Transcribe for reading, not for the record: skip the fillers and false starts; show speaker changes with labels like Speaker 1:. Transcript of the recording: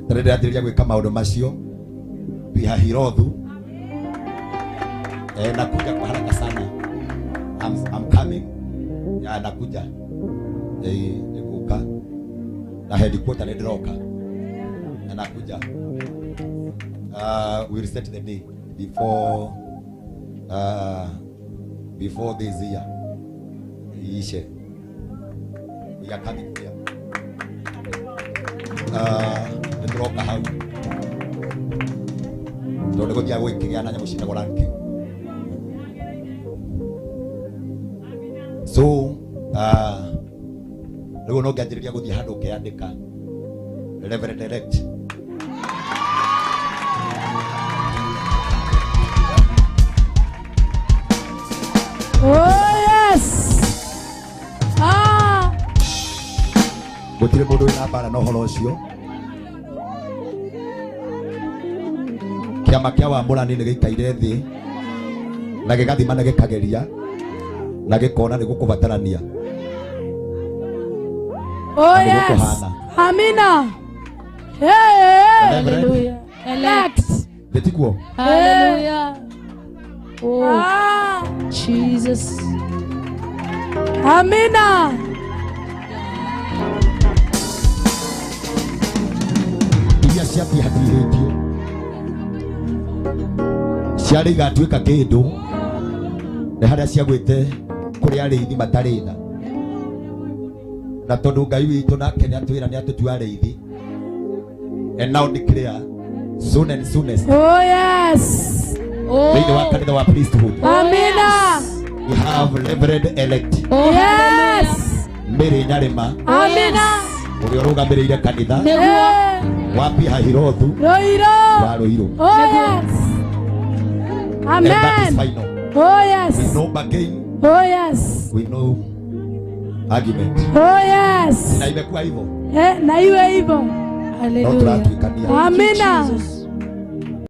Speaker 1: Tondũ ndĩranjĩrĩria gwĩka maũndũ macio Pihahirothu. Eh, nakuja kwa haraka sana. I'm coming. Ya, nakuja. Eh, nĩngũka. Na headquarter nĩ ndĩroka. Na nakuja. We'll set the day before before this year iishe. We are coming here. Nĩ ndĩroka hau. Tondũ nĩ gũthiaga gũgĩkĩgĩa na nyamũ ciĩtagwo ranking. So, rĩu no ngĩanjĩrĩria gũthiĩ handũ ũkeyandĩka Reverend elect.
Speaker 2: Oh yes. Ah.
Speaker 1: Gũtirĩ mũndũ wĩna mbara na ũhoro ũcio. Kĩama kĩa wamũrani nĩ gĩikaire thĩ na gĩgathima na gĩkageria na gĩkona nĩ gũkũbatarania.
Speaker 2: Oh
Speaker 1: Na nĩ
Speaker 2: yes.
Speaker 1: gũkũhana.
Speaker 2: Amina. Hey.
Speaker 1: Reverend.
Speaker 2: Hallelujah. Elect.
Speaker 1: Ndĩtiguo?
Speaker 2: Hallelujah. Oh. Ah.
Speaker 3: Jesus.
Speaker 2: Amina.
Speaker 1: Iria ciatihatihĩtio ciarĩ igatuĩka kĩndũ nĩ harĩa ciagwĩte kũrĩ arĩithi matarĩ tha, na tondũ Ngai witũ nake nĩ atwĩra nĩ atũtua arĩithi, and now declare soon and soonest
Speaker 2: Oh yes.
Speaker 1: thĩinĩ wa
Speaker 3: Oh.
Speaker 1: kanitha wa priesthood
Speaker 2: Amina.
Speaker 1: we have reverend elect
Speaker 3: Oh,
Speaker 2: Yes.
Speaker 1: Mary Nyarima
Speaker 2: Amina.
Speaker 1: ũrĩa ũrũgamĩrĩire kanitha
Speaker 2: Eh.
Speaker 1: wa Pihahirothu
Speaker 2: Roiro.
Speaker 1: wa Ruiru.
Speaker 2: Oh yes.
Speaker 1: And that is
Speaker 2: Amen.
Speaker 1: final.
Speaker 2: Oh
Speaker 1: We
Speaker 2: yes.
Speaker 1: no bargain,
Speaker 2: Oh yes.
Speaker 1: we no argument.
Speaker 2: Oh yes.
Speaker 1: Na imekuwa hivyo.
Speaker 2: Eh, na iwe hivyo.
Speaker 1: No
Speaker 3: Hallelujah.
Speaker 1: turatuikania.
Speaker 2: Amina.
Speaker 3: Jesus.